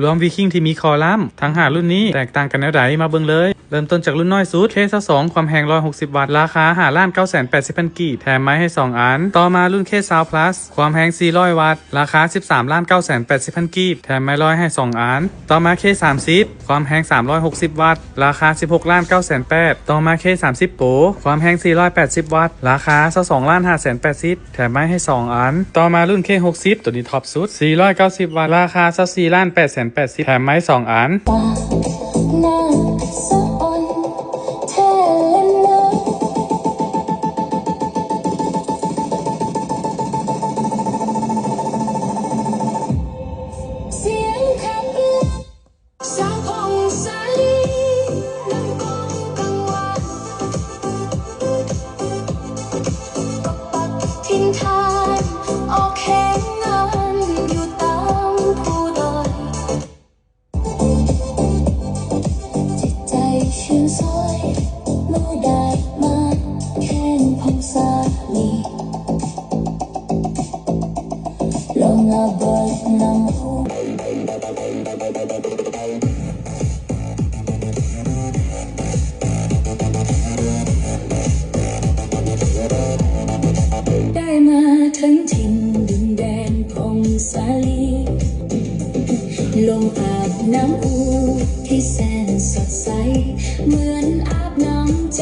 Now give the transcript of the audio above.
ລວມວີຄິງທີ່ມີຄໍລຳ ທັງຫ້າລຸ້ນນີ້ແຕກຕ່າງກັນແນວໃດ ມາເບິ່ງເລີຍ. ເລີ່ມຕົ້ນຈາກລຸ້ນນ້ອຍສຸດ ເຄຊາວສອງ ຄວາມແຮງຮ້ອຍຫົກສິບວັດ ລາຄາຫ້າລ້ານເກົ້າແສນແປດສິບພັນກີບ ແຖມໄມ້ໃຫ້ສອງອັນ. ຕໍ່ມາລຸ້ນ ເຄຊາວພລັສ ຄວາມແຮງສີ່ຮ້ອຍວັດ ລາຄາສິບສາມລ້ານເກົ້າແສນແປດສິບພັນກີບ ແຖມໄມ້ລອຍໃຫ້ສອງອັນ. ຕໍ່ມາ ເຄສາມສິບ ຄວາມແຮງສາມຮ້ອຍຫົກສິບວັດ ລາຄາສິບຫົກລ້ານເກົ້າແສນແປດ. ຕໍ່ມາ ເຄສາມສິບໂປຣ ຄວາມແຮງສີ່ຮ້ອຍແປດສິບວັດ ລາຄາຊາວສອງລ້ານຫ້າແສນແປດສິບ ແຖມໄມ້ໃຫ້ສອງອັນ. ຕໍ່ມາລຸ້ນ ເຄຫົກສິບ ໂຕນີ້ທັອບສຸດ ສີ່ຮ້ອຍເກົ້າສິບວັດ ລາຄາຊາວສີ່ລ້ານແປດແສນແປດສິບ ແຖມໄມ້ສອງອັນ. ປາກໜ້າສະອອນແທ້ແລະເນີ. ສຽງຂັບ ສາວຜ່ອງສາລີ ນຳກ້ອງກັງວານ ປັກຖິ່ນຖານ ອອກແຮງງານຢູ່ຕາມພູດອຍ. ຈິດໃຈຊື່ນຊອຍ ເມື່ອໄດ້ມາແຂ່ງຜ່ອງສາລີ ລອງມາເບິ່ງນຳ. ໄດ້ມາເຖິງຖິ່ນດິນແດນຜ່ອງສາລີ ລົງອາບນ້ຳອູທີ່ແສນສົດໃສ ເໝືອນອາບນ້ຳໃຈ.